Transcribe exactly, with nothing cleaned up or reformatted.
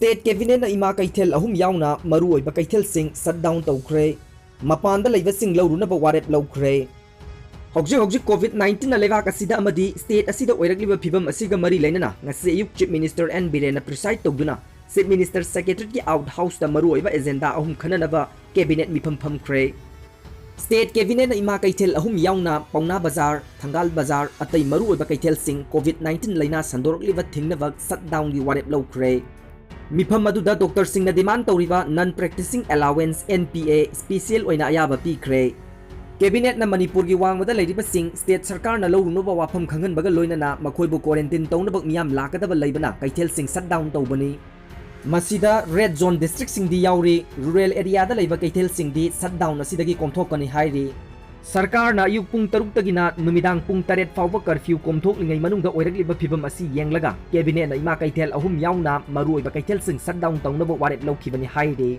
State Cabinet ꯅ ꯏꯃꯥ ꯀꯩꯊꯦꯜ ꯑꯍꯨꯝ ꯌꯥꯎꯅ ꯃꯔꯨꯑꯣꯏꯕ ꯀꯩꯊꯦꯜꯁꯤꯡ shut down ꯇꯧꯈ꯭ꯔꯦ꯫ ꯃꯄꯥꯟꯗ ꯂꯩꯕꯁꯤꯡ ꯂꯧꯔꯨꯅꯕ ꯋꯥꯔꯦꯞ ꯂꯧꯈ꯭ꯔꯦ꯫ ꯍꯧꯖꯤꯛ ꯍꯧꯖꯤꯛ COVID nineteen ꯅ ꯂꯩꯕꯥꯛ ꯑꯁꯤꯗ ꯑꯃꯗꯤ state ꯑꯁꯤꯗ ꯑꯣꯏꯔꯛꯂꯤꯕ ꯐꯤꯕꯝ ꯑꯁꯤꯒ ꯃꯔꯤ ꯂꯩꯅꯅ ꯉꯁꯤ ꯑꯌꯨꯛ Chief Minister N ꯕꯤꯔꯦꯟꯅ preside ꯇꯧꯗꯨꯅ Chief Minister Secretariat ꯀꯤ out house ꯇ ꯃꯔꯨꯑꯣꯏꯕ agenda ꯑꯍꯨꯝ ꯈꯟꯅꯅꯕ Cabinet ꯃꯤꯐꯝ ꯐꯝꯈ꯭ꯔꯦ꯫ State Cabinet ꯅ ꯏꯃꯥ ꯀꯩꯊꯦꯜ ꯑꯍꯨꯝ ꯌꯥꯎꯅ ꯄꯥꯎꯅꯥ ꯕꯖꯥꯔ, ꯊꯪꯒꯥꯜ ꯕꯖꯥꯔ, ꯑꯇꯩ ꯃꯔꯨꯑꯣꯏꯕ ꯀꯩꯊꯦꯜꯁꯤꯡ COVID nineteen ꯂꯩꯅꯥ ꯁꯟꯗꯣꯔꯛꯂꯤꯕ ꯊꯤꯡꯅꯕ shut down ꯒꯤ ꯋꯥꯔꯦꯞ ꯂꯧꯈ꯭ꯔꯦ꯫ ꯃꯤꯐꯝ ꯑꯗꯨꯗ doctor ꯁꯤꯡꯅ demand ꯇꯧꯔꯤꯕ non practicing allowance, N P A, special ꯑꯣꯏꯅ ꯑꯌꯥꯕ ꯄꯤꯈ꯭ꯔꯦ꯫ Cabinet ꯅ ꯃꯅꯤꯄꯨꯔꯒꯤ ꯋꯥꯡꯃꯗ ꯂꯩꯔꯤꯕꯁꯤꯡ state ꯁꯔꯀꯥꯔꯅ ꯂꯧꯔꯨꯅꯕ ꯋꯥꯐꯝ ꯈꯪꯍꯟꯕꯒ ꯂꯣꯏꯅꯅ ꯃꯈꯣꯏꯕꯨ quarantine ꯇꯧꯅꯕ ꯃꯤꯌꯥꯝ ꯂꯥꯛꯀꯗꯕ ꯂꯩꯕꯅ ꯀꯩꯊꯦꯜꯁꯤꯡ shut down ꯇꯧꯕꯅꯤ꯫ ꯃꯁꯤꯗ red zone district ꯁꯤꯡꯗꯤ ꯌꯥꯎꯔꯤ꯫ Rural area ꯗ ꯂꯩꯕ ꯀꯩꯊꯦꯜꯁꯤꯡꯗꯤ shut down ꯑꯁꯤꯗꯒꯤ ꯀꯣꯝꯊꯣꯛꯀꯅꯤ ꯍꯥꯏꯔꯤ꯫ ꯁꯔꯀꯥꯔꯅ ꯑꯌꯨꯛ ꯄꯨꯡ ꯇꯔꯨꯛꯇꯒꯤꯅ ꯅꯨꯃꯤꯗꯥꯡ ꯄꯨꯡ ꯇꯔꯦꯠ ꯐꯥꯎꯕ curfew ꯀꯣꯝꯊꯣꯛꯂꯤꯉꯩ ꯃꯅꯨꯡꯗ ꯑꯣꯏꯔꯛꯂꯤꯕ ꯐꯤꯕꯝ ꯑꯁꯤ ꯌꯦꯡꯂꯒ Cabinet ꯅ ꯏꯃꯥ ꯀꯩꯊꯦꯜ ꯑꯍꯨꯝ ꯌꯥꯎꯅ ꯃꯔꯨꯑꯣꯏꯕ ꯀꯩꯊꯦꯜꯁꯤꯡ shut down ꯇꯧꯅꯕ ꯋꯥꯔꯦꯞ ꯂꯧꯈꯤꯕꯅꯤ ꯍꯥꯏꯔꯤ꯫